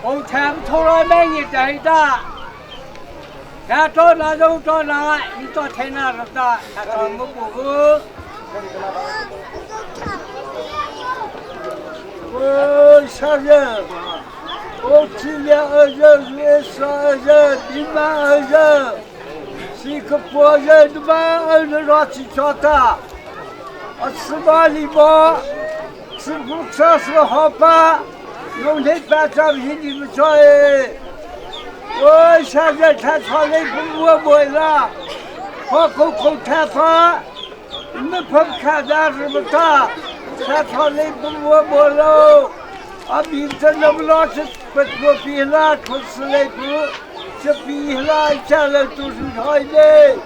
我全部出来买你这一打，他到哪就到哪，你到天哪就到，他到我不不。我下人，我今年二十十二人，你们二人，是个伯人，你们二人让去叫他，我吃饭里吧，吃不吃是好吧，农村办账皮你们叫哎，我现在他厂里不我没了，我口口谈判，你们碰看咱什么大，他厂里不我没喽。啊，明天那么老是不不比了，出次来不，这比了，将来都是好的。